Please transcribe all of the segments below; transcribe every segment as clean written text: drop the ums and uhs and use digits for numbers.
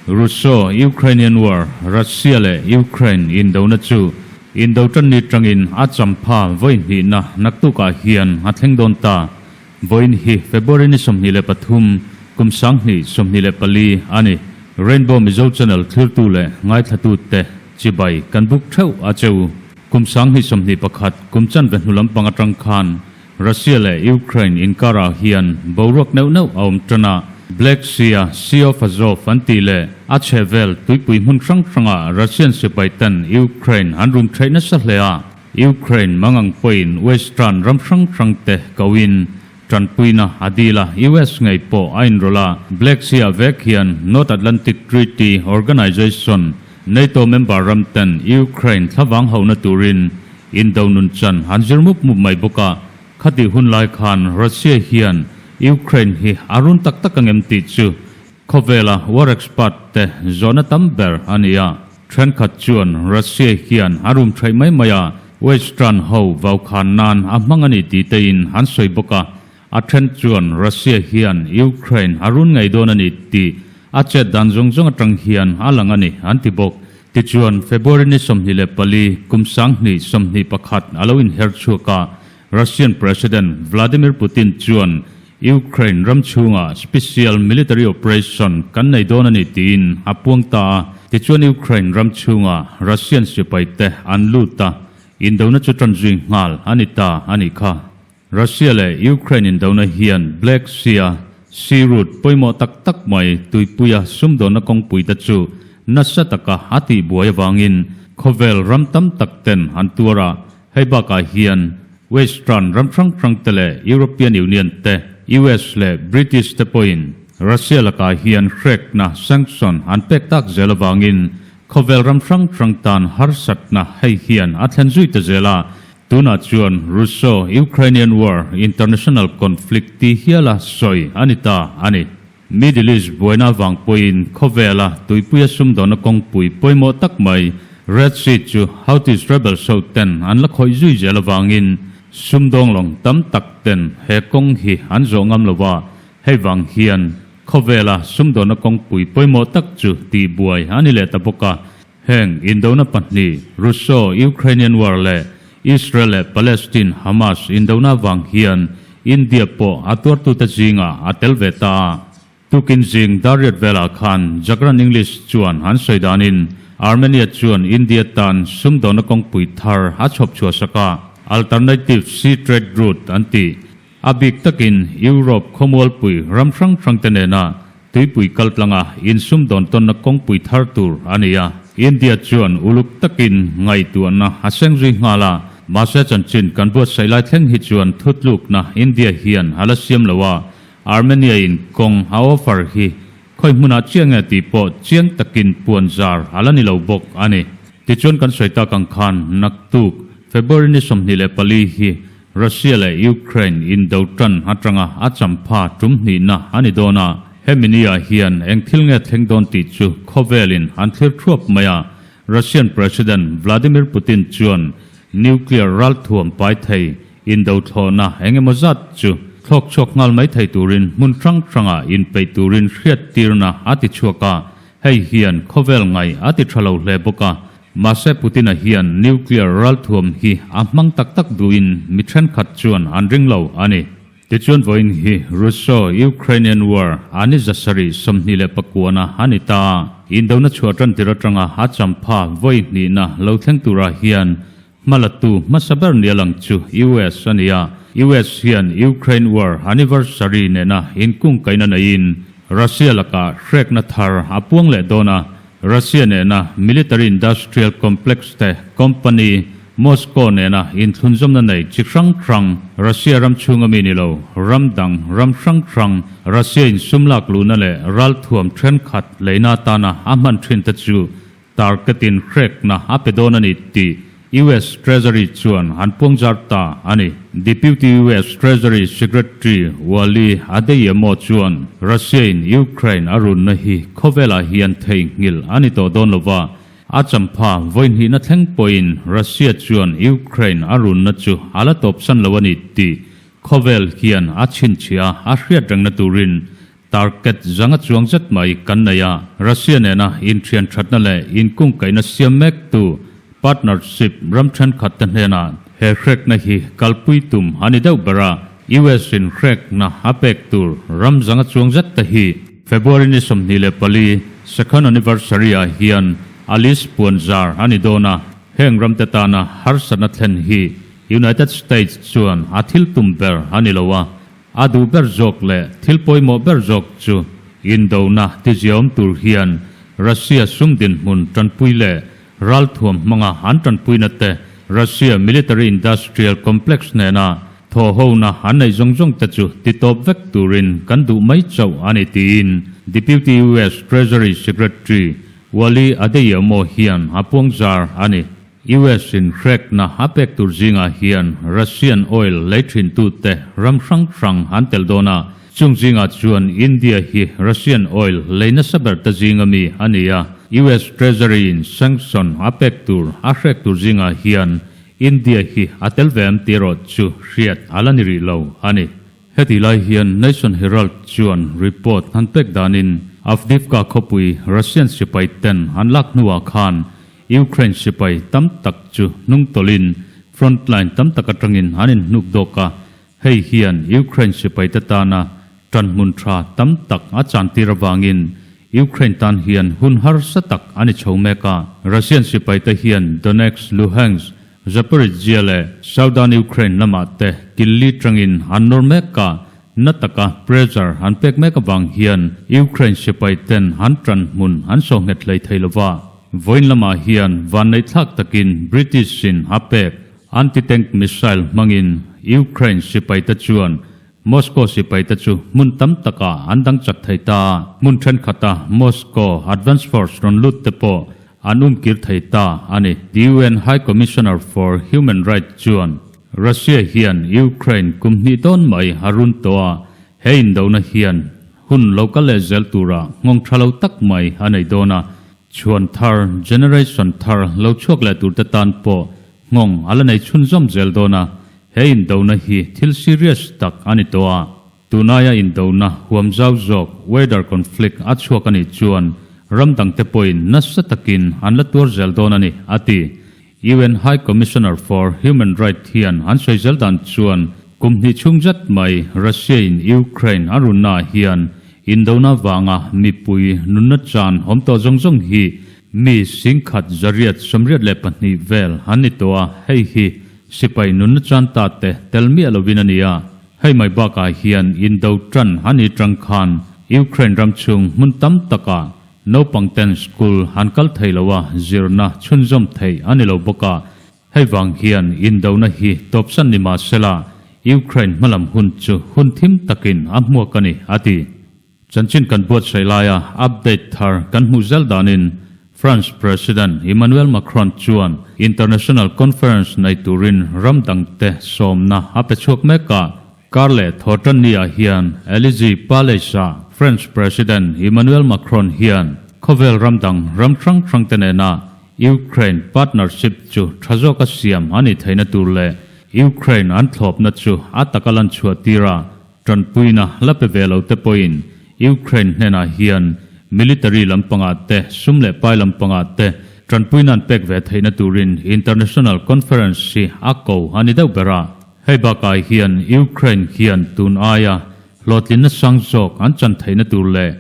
Russo-Ukrainian War, Russia leh Ukraine indona chu indo tanni tangin a champha vawi hnihna naktukah hian a thleng dawn ta. Vawiin hi February ni 23, kum 2024 a ni. Rainbow Mizo Channel thlirtu leh ngaithlatute chibai kan buk theuh a che u. Kum 2021 kum chanve hnu lampang atang khan Russia leh Ukraine inkarah hian boruak neuh neuh a awm tan a, Black Sea-a Sea of Azov an tih leh a chhehvel tuipui hmun hrang hrangah Russian sipaiten Ukraine an run theih nasa hle a, Ukraine mangang pawhin Western ram hrang hrangte koin tanpuina a dil a, US ngei pawh a inrawlh a, Black Sea-ah vek hian North Atlantic Treaty Organization, NATO member ramten Ukraine thlavang hauhna turin Indo nun chan an zir mup mup mai bawk a, khatih hun lai khan Russia hian Ukraine hi a run tak tak angem tih chu khawvela war expert te zawhna tam ber a ni a. Thenkhat chuan Russia hian a rum theih mai mai a, Western ho vau khan nan a hmang a ni tih tein an sawi bawk a, a then chuan Russia hian Ukraine a run ngei dawn a ni tih a chet dan zawng zawng atang hian a lang a ni an ti bawk. Tichuan, February ni 24, kum 2021 a lo inher chhuak a, Russian President Vladimir Putin chuan Ukraine ram chhungah special military operation kan nei dawn a ni tiin a puang ta a. Tichuan Ukraine ram chhungah Russian sipaite an lut a, indona chu tan zui nghal a ni ta a nih kha. Russia leh Ukraine indona hian Black Sea-a sea route pawimawh tak tak mai tuipuia sumdawnna kawngpui te chu nasa taka a tihbuai avangin khawvel ram tam tak ten an tuar a, hei bakah hian Western ram hrang hrang te leh European Union te, US leh British te pawhin Russia lakah hian hrekna, sanction, an pek tak zel avangin khawvel ram hrang hrang tan harsatna hei hian a thlen zui ta zel a. Tunah chuan Russo-Ukrainian War international conflict ti hiala sawi a ni ta a ni. Middle East buaina avang pawhin khawvela tuipuia sumdawnna kawngpui pawimawh tak mai Red Sea chu Houthis rebel so ten an la khawih zui zel avangin sumdawng lawng tam tak ten he kawng hi an zawh ngam lo a, hei vang hian khawvela sumdawnna kawngpui pawimawh tak chu tihbuai a ni leh ta bawk a. Heng indona pahnih, Russo-Ukrainian War leh Israel leh Palestine Hamas indona vang hian India pawh a tuartute zingah a tel ve ta a. Tukin zing Dariat velah khan Jagran English chuan an sawi danin Armenia chuan India tan sumdawna kawngpui thar a chhawp chhuah sak a, Alternative Sea Trade Route an tih. A bik takin Europe khawmualpui ram hrang hrangte nena tuipui kaltlanga insumdawn tawnna kawngpui thar tur a ni a. India chuan uluk takin ngaihtuahna a seng zui nghal a, mahse chanchin kan buatsaih lai thleng hi chuan thutlukna India hian a la siam lo a, Armenia in kawng a offer hi khawi hmunah chiah nge tih pawh chiang takin puan zar a la ni lo bawk a ni. Tichuan kan sawi tak ang khan naktuk February ni 24 hi Russia leh Ukraine indo tan atanga a champha tum hnihna a ni dawn a, hemi ni-ah hian eng thil nge thleng dawn tih chu khawvelin an thlir thuap mai a. Russian President Vladimir Putin chuan nuclear ralthuam pai thei indo thlawhna eng emaw zat chu thlawk chhuak nghal mai thei turin hmun hrang hrangah inpeih turin hriattirna a ti chhuak a, hei hian khawvel ngaih a ti tha lo hle bawk a. Mahse Putin-a hian nuclear ralthuam hi a hmang tak tak duhin mi thenkhat chuan an ring lo a ni. Tichuan vawiin hi Russo-Ukrainian War a ni zasarih 29-na a ni ta a, indona chhuah tan tir atanga a champha vawi hnihna lo thleng turah hian hmalatu hmasa ber nia lang chu US a ni a. US hian Ukraine War anniversary nena inkungkaihna neiin Russia lakah hrekna thar a puang leh dawn a, Russia nena military industrial complex te company Moscow nena inthlunzawmna nei chi hrang hrang Russia ram chhunga mi ni lo ram dang ram hrang hrang Russia in sum lak luhna leh ralthuam thenkhat leina atana a hman thin te chu target-in hrekna a pe dawn a ni tih US Treasury chuan an puangzar ta a ni. Deputy US Treasury Secretary Wally Adeyemo chuan Russia-in Ukraine a runna hi khawvelah hian theihnghilh a ni tawh dawn lo va. A champha vawi hnihna thleng pawhin Russia chuan Ukraine a runna chu a la tawpsan lo a ni tih khawvel hian a chhinchhiah a, a hriat rengna turin target zanga chuang zet mai kan nei a. Russia nena inthian thatna leh inkungkaihna siam mektu partnership ram thenkhat te hnenah he hrekna hi kalpui tum a ni deuh ber a, US in hrekna a pek tur ram zanga chuang zet te hi February ni 24 second anniversary ah hian a list puan zar a ni dawn a, heng ram te tana harsatna thlen hi United States chuan a thil tum ber a ni lo a, a duh ber zawk leh thil pawimawh ber zawk chu indona tiziaawm tur hian Russia sum dinhmun tanpui leh Ralthuam hmanga an tanpuina te, Russia military industrial complex nena thawhhona an neih zawng zawng te chu ti tawp vek turin kan duh mai chauh a ni tiin Deputy US Treasury Secretary Wally Adeyemo hian a puangzar a ni. US in hrekna a pek tur zingah hian Russian oil lei thintute ram hrang hrang an tel dawn a, Chung zingah chuan India hi Russian oil lei nasa ber ta zinga mi a ni a, US Treasury in sanction a pek tur a hrek tur zingah hian India hi a tel ve em tih erawh chu hriat a la ni rih lo a ni. Heti lai hian Nation Herald chuan report han pek danin Avdiivka khawpui Russian sipai ten an lak hnuah khan Ukraine sipai tam tak chu hnungtawlhin frontline tam tak atangin an inhnuk dawk a, Hei hian Ukraine sipaite tana ṭanhmun ṭha tam tak a chantir avangin Ukraine tan hian hun harsa tak a ni chho mek a. Russian sipaite hian Donetsk, Luhansk, Zaporizhzhia leh Southern Ukraine lamah te killi ṭangin an nawr mek a, na taka pressure an pek mek avang hian Ukraine sipaiten an ṭanhmun an sawhnghet hlei thei lo va. Vawiin lamah hian vanneihthlak takin British-in a pek Anti-tank missile hmangin Ukraine sipaite chuan Moscow sipaite chu hmun tam takah an dang chak thei ta a, hmun thenkhat-a Moscow advance force rawn lut te pawh an umkir thei ta a ni. The UN High Commissioner for Human Rights chuan Russia hian Ukraine kum hnih dawn mai a run tawh a, he indona hian hun lo kal leh zel tura nghawng tha lo tak mai a nei dawn a, Chhuan thar, generation thar, lo chhuak leh turte tan pawh nghawng a la nei chhunzawm zel dawn a, he indona hi thil serious tak a ni tawh a. Tunaia indona huam zau zawk, weather conflict, a chhuak a nih chuan ram dangte pawhin nasa takin an la tuar zel dawn a ni, a ti. UN High Commissioner for Human Rights hian an sawi zel dan chuan kum hnih chhung zet mai Russia-in Ukraine a runnaah hian indona vanga mipui nunna chan awm tawh zawng zawng hi mi singkhat zariat 82 vel an ni tawh a, hei hi sipai nunna chan ta te tel miah lovin a ni a. Hei mai bakah hian indo tan a ni tang khan Ukraine ram chhung hmun tam takah Naupang ten school an kal thei lo a, zirna chhunzawm theih a ni lo bawk a. Hei vang hian indona hi tawpsan ni mah sela, Ukraine hmalam hun chu hun thim takin a hmuak a ni, a ti. Chanchin kan buatsaih laia update thar kan hmuh zel danin France President Emmanuel Macron chuan international conference nei turin ram dangte sawmna a pe chhuak mek a. Kar leh Thawhtanni-ah hian Elysee Palace-ah French President Emmanuel Macron hian khawvel ram dang ram hrang hrangte nena Ukraine partnership chu tha zawka siam a nih theihna tur leh Ukraine an thlawpna chu a taka lan chhuah tira tanpuina la pe ve lo te pawhin Ukraine hnenah hian military lampangah te sum leh pai lampangah te tanpuina an pek ve theihna turin international conference hi a ko a ni deuh ber a. Hei bakah hian Ukraine hian tun aia hlawhtlinna sang zawk an chan theihna tur leh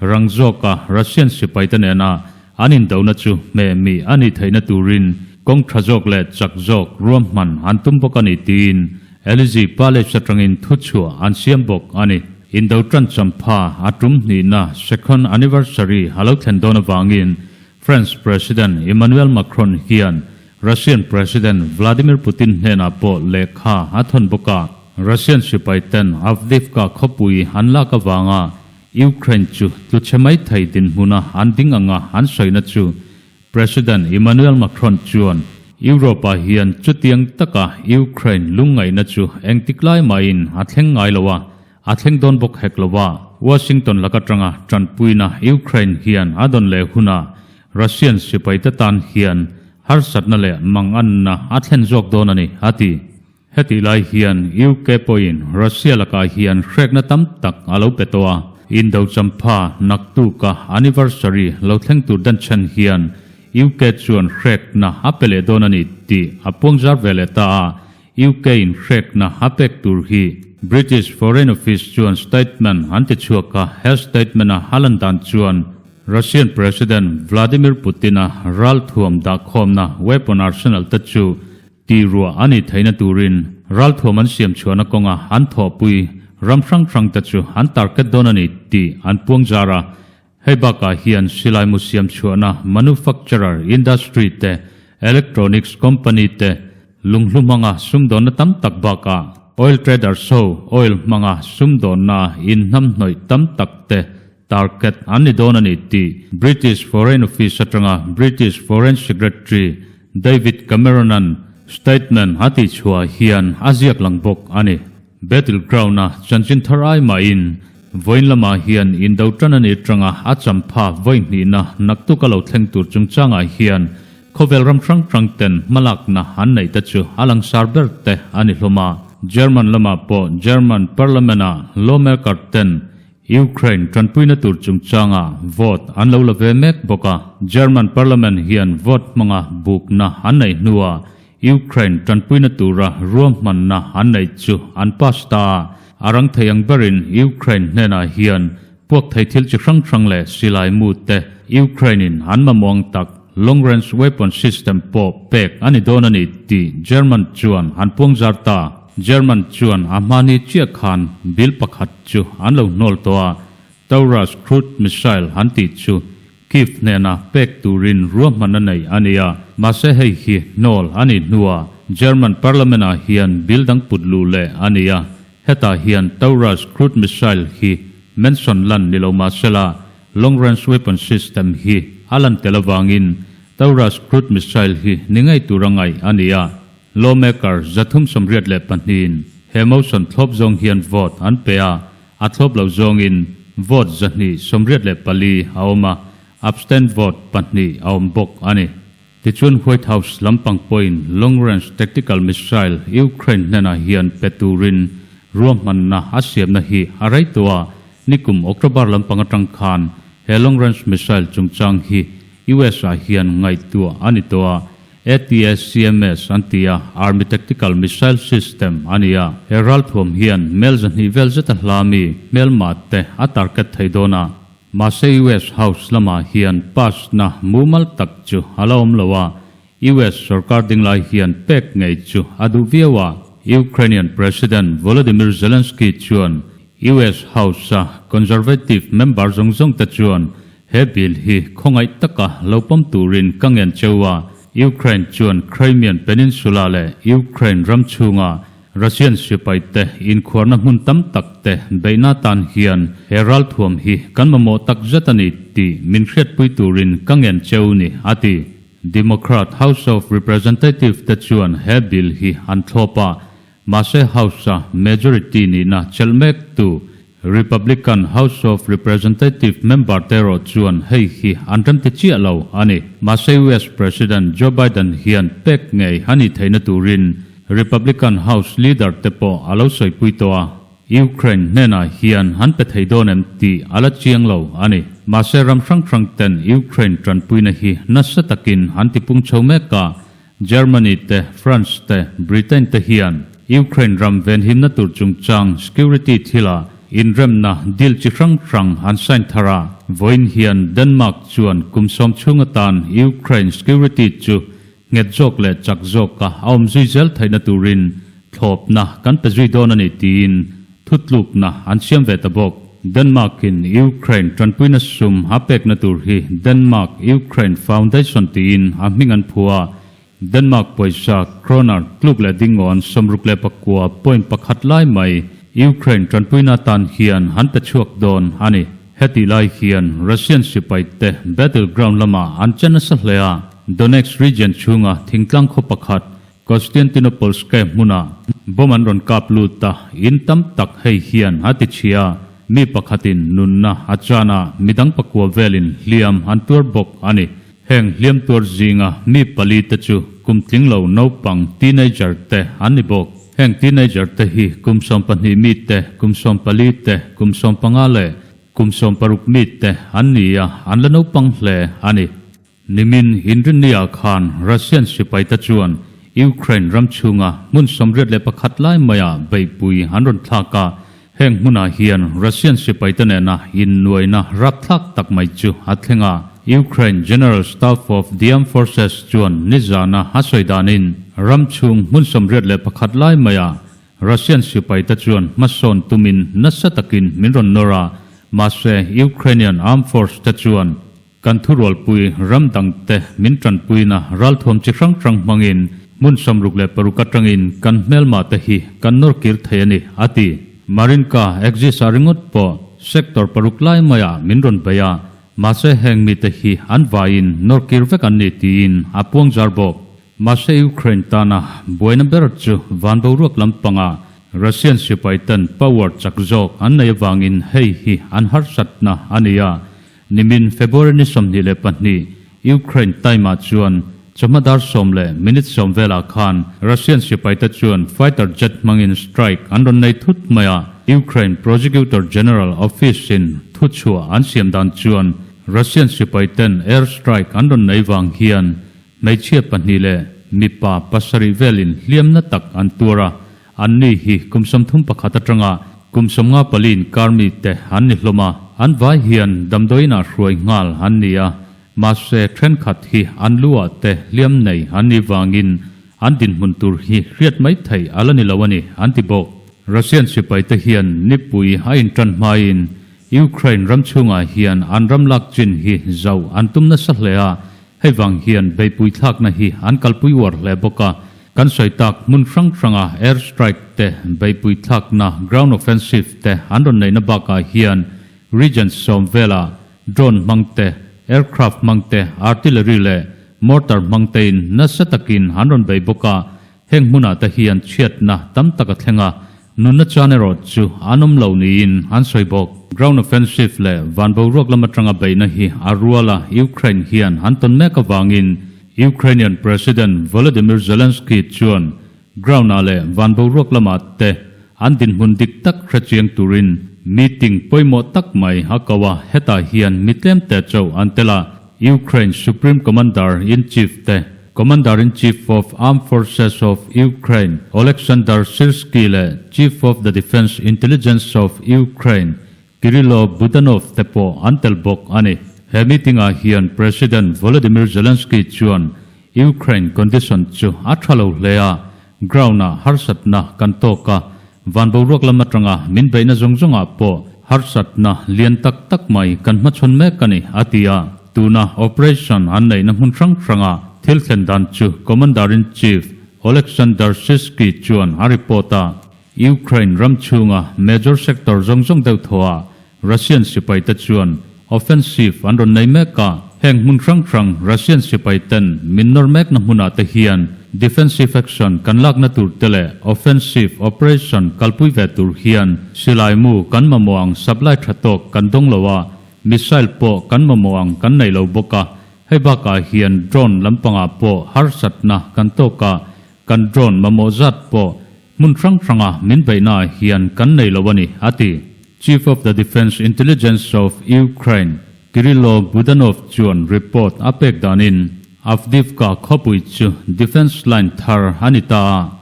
rang zawka Russian sipaite nena an indona chu hmeh mi a nih theihna turin kawng tha zawk leh chak zawk ruahman an tum bawk a ni tiin Elysee Palace atangin thuchhuah an siam bawk a ni. Indo tan champha a tum hnihna second anniversary a lo thlen dawn avangin France President Emmanuel Macron hian Russian President Vladimir Putin hnenah pawh lehkha a thawn bawk a, Russian sipai ten Avdiivka khawpui an lak avanga Ukraine chu tluchhe mai thei dinhmuna an ding anga an sawina chu President Emmanuel Macron chuan Europe-ah hian chutiang taka Ukraine lungngaihna chu engtik lai mahin a thleng ngai lo a, a thleng dawn bawk hek lo a. Washington lak atanga tanpuina Ukraine hian a dawn leh hunah. Russian sipaite tan hian harsatna leh manganna a thlen zawk dawn a ni, a ti. Hetih lai hian UK pawhin Russia lakah hian hrekna tam tak a lo pe tawh a, indo champha naktuka anniversary lo thleng tur dan chhan hian UK chuan hrekna a pe leh dawn a ni tih a puangzar ve leh ta a, UK in hrekna a pek tur hi British Foreign Office chuan statement an ti chhuak a, he statement-a a lan dan chuan Russian President Vladimir Putin-a ralthuam dahkhawmna weapon arsenal te chu Tih ruah a nih theihna turin ralthuam an siam chhuahna kawnga an thawhpui ram hrang hrangte chu an target dawn a ni tih an puang zar a. Hei bakah hian silaimu siam chhuahna manufacturer industry te, electronics company te, lunghlu hmanga sumdawnna tam tak bakah oil traders ho oil hmanga sumdawnna inhnamhnawih tam tak te target an ni dawn a ni tih British Foreign Office atanga British Foreign Secretary David Cameron-a'n statement a tihchhuah hian a ziak lang bawk a ni. Battleground-a chanchin thar ai mahin vawiin lamah hian indo tan a ni atanga a champha vawi hnihna naktuk a lo thleng tur chungchangah hian khawvel ram hrang hrang ten hmalakna an neih te chu a langsar ber te a ni hlawm a. German lamah pawh German Parliament-a lawmaker ten Ukraine tanpuina tur chungchanga vote an lo la ve mek bawk a, German parliament hian vote hmanga bukna an neih hnuah Ukraine tanpuina tura ruahmanna an neih chu an pass ta a, a rang thei ang berin Ukraine hnenah hian puak thei thil chi hrang hrang leh silai mu te Ukraine in an mamawh ang tak long range weapon system pawh pek a ni dawn a ni tih German chuan an puangzar ta. German chuan a hmani chiah khan bill pakhat chu an lo hnawl tawh a, Taurus crude missile an tih chu Kyiv hnena pek turin ruahman a nei a ni a, mahse hei hi hnawl a nih hnuah German parliament ah hian bill dang put luh leh a ni a, hetah hian Taurus crude missile hi mention lan ni lo mahsela long range weapon system hi a lan tel avangin Taurus crude missile hi ni ngei tura ngaih a ni a. Lawmaker 382 in he motion thlawp zawng hian vote an pe a, a thlawp lo zawngin vote 284 a awm a, abstain vote pahnih a awm bawk a ni. Tichuan White House lampang pawhin long range tactical missile Ukraine hnenah hian pe turin ruahmanna a siamna hi a rei tawh a, nikum October lampang atang khan he long range missile chungchang hi US ah hian ngaihtuah a ni tawh a, ATACMS an ti a, Army Tactical Missile System a ni a. He ralthuam hian mel 200 vel zeta hla mi hmelma te a target thei dawn a. Mahse US House lamah hian pass na mumal tak chu a la awm lo a, US sorkar dinglai hian pek ngei chu a duh viau a. Ukrainian President Volodymyr Zelensky chuan US House-a Conservative member zawng zawng te chuan He bill hi khawngaih taka lo pawm turin ka ngen cheu a, Ukraine chuan Crimean Peninsula leh Ukraine ram chhunga Russian sipaite inkhuarna hmun tam tak te beihna tan hian he ralthuam hi kan mamawh tak zet a ni tih min hriatpui turin ka ngen cheu ni, a ti. Democrat House of Representative te chuan he bill hi an thlawp a, Mahse House-a majority nihna chelh mek tu Republican House of Representative member te erawh chuan hei hi an remti chiah lo a ni. Mahse US President Joe Biden hian pek ngei a nih theihna turin Republican House leader te pawh a lo sawipui tawh a, Ukraine hnenah hian an pe thei dawn em tih a la chiang lo a ni. Mahse ram hrang hrang ten Ukraine tanpuina hi nasa takin an tipung chho mek a, Germany te, France te, Britain te hian Ukraine ram venhimna tur chungchang security thila inremna deal chi hrang hrang an sign thar a. Vawiin hian Denmark chuan kum sawm chhung atan Ukraine security chu nghet zawk leh chak zawka a awm zui zel theihna turin thlawpna kan pe zui dawn a ni tiin Thutlukna an siam ve ta bawk. Denmark-in Ukraine tanpuina sum a pekna tur hi Denmark-Ukraine Foundation tiin a hming an phu a. Denmark pawisa kroner tluk leh dingawn 69 point pakhat lai mai Ukraine tanpuina atan hian an pe chhuak dawn a ni. Hetih lai hian Russian sipaite battleground lamah an che nasa hle a. Donetsk region chhunga thingtlang khaw pakhat Konstantinopolske hmunah bomb an rawn kap lut a, in tam tak hei hian a ti chhia. Mi pakhatin nunna a chan a, midang pakua velin hliam an tuar bawk a ni. Heng hliam tuar zinga mi pali te chu kum tling lo naupang, teenager, te an ni bawk. Heng teenager te hi kum 12 mi te, kum 14 te, kum 15 leh kum 16 mi te an ni a, an la naupang hle a ni. Nimin Inrinnia khan Russian sipaite chuan Ukraine ram chhunga hmun 81 lai maia beihpui an rawn thlak a, heng hmunah hian Russian sipaite nena innuaina rapthlak tak mai chu a thleng a. Ukraine General Staff of the Armed Forces chuan nizana a sawi danin ram chhung hmun 81 lai maia Russian sipaite chuan hmasawn tumin nasa takin min rawn nawr a, mahse Ukrainian Armed Force te chuan Kan thurualpui ram dangte min tanpuina ralthuam chi hrang hrang hmangin hmun 66 atangin kan hmelmahte hi kan nawr kir thei a ni, a ti. Marinka Axis-ah ringawt pawh sector paruk lai maiah min rawn bei a, mahse heng mite hi an vaiin nawr kir vek an ni tiin a puang zar bawk. Mahse Ukraine tana buaina ber chu van boruak lampanga Russian sipaiten power chak zawk an nei avangin hei hi an harsatna a ni a, Nimin February ni 22 Ukraine time-ah chuan chawhma dar sawm leh minute sawm velah khan Russian sipaite chuan fighter jet hmangin strike an rawn nei thut mai a. Ukraine Prosecutor General Office-in thuchhuah an siam dan chuan Russian sipaiten air strike an rawn nei vang hian hmeichhia pahnih leh mipa pasarih velin hliamna tak an tuar a, Anni hi kum 31 atanga kum 54 inkar mite an ni hlawm a, an vai hian damdawiinah hruai nghal an ni a, mahse thenkhat hi an lu ah te hliam nei an nih vangin an dinhmun tur hi hriat mai theih a la ni lo a ni, an ti bawk. Russian sipaite hian nipui a intan hmain Ukraine ram chhungah hian an ram lak chin hi zauh an tum nasa hle a, Hei vang hian beihpui thlakna hi an kalpui uar hle bawk a, kan sawi tak hmun hrang hranga air strike te, beihpui thlakna, ground offensive, te an rawn neihna bakah hian region sawm vela drone hmang te, aircraft hmang te, artillery leh mortar hmang tein nasa takin an rawn bei bawk a, Heng hmunah te hian chhiatna tam tak a thleng a, nunna chan erawh chu an awm lo niin an sawi bawk. Ground offensive leh van boruak lam atanga beihna hi a rual a, Ukraine hian an tawn mek avangin Ukrainian President Volodymyr Zelensky chuan ground-ah leh van boruak lamah te an dinhmun dik tak hrechiang turin meeting pawimawh tak mai a ko a, hetah hian mi tlemte chauh an tel a, Ukraine Supreme Commander-in-Chief te Commander-in-Chief of Armed Forces of Ukraine Oleksandr Syrskyi leh Chief of the Defence Intelligence of Ukraine Kyrylo Budanov te pawh an tel bawk a ni. He meeting-ah hian President Volodymyr Zelenskyy chuan Ukraine condition chu a tha lo hle a, ground-ah harsatna kan tawk a, van boruak lam atanga min beihna zawng zawngah pawh harsatna lian tak tak mai kan hmachhawn mek a ni, a ti a. Tuna operation an neihna hmun hrang hranga thil thlen dan chu Commander-in-Chief Oleksandr Syrskyi chuan a report a. Ukraine ram chhunga major sector zawng zawng deuh thawhah Russian sipaite chuan offensive an rawn nei mek a, heng hmun hrang hrang Russian sipaiten min nawr mekna hmunah te hian defensive action kan lakna tur te leh offensive operation kalpui ve tur hian silai mu kan mamawh ang supply tha tawk kan dawng lo a, missile pawh kan mamawh ang kan nei lo bawk a, hei bakah hian drone lampangah pawh harsatna kan tawk a, kan drone mamawh zat pawh Hmun hrang hranga min beihnaah hian kan nei lo a ni, a ti. Chief of the Defence Intelligence of Ukraine, Kyrylo Budanov chuan report a pek danin Avdiivka khawpui chu defence line thar a ni ta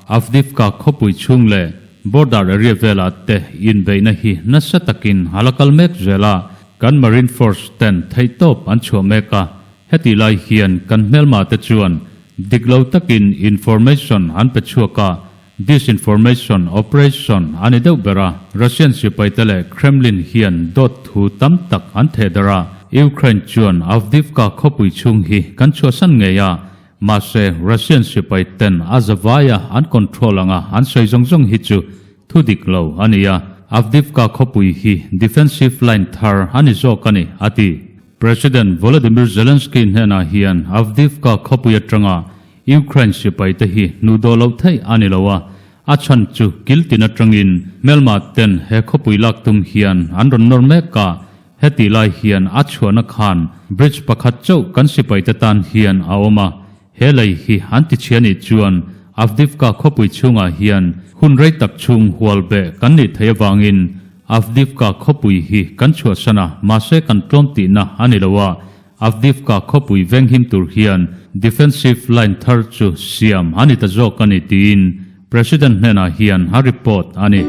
a, Avdiivka khawpui chhung leh border area velah te inbeihna hi nasa takin a la kal mek zel a, kan Marine Force ten theihtawp an chhuah mek a, hetih lai hian kan hmelma te chuan Dik lo takin information an pe chhuak a, disinformation operation a ni deuh ber a. Russian sipaite leh Kremlin hian dawt thu tam tak an theh darh a. Ukraine chuan Avdiivka khawpui chhung hi kan chhuahsan ngei a, mahse Russian sipaiten a zavaia an control anga an sawi zawng zawng hi chu thu dik lo a ni a. Avdiivka khawpui hi defensive line thar a ni zawk a ni, a ti. President Volodymyr Zelenskyy hnenah hian Avdiivka khawpui atanga Ukraine sipaite hi hnuh dawh loh theih a ni lo a, a chhan chu kiltin atangin hmelma ten he khawpui lak tum hian an rawn nawr mek a, hetih lai hian a chhuahna khan. Bridge pakhat chauh kan sipaite tan hian a awm a, he lei hi an tichhia nih chuan Avdiivka khawpui chhungah hian hun rei tak chhung hual beh kan nih theih avangin Avdiivka khawpui hi kan chhuahsan a, mahse kan tlawm tihna a ni lo a, Avdiivka khawpui venghim tur hian defensive line thar chu siam a ni ta zawk a ni tiin President hnenah hian a report a ni.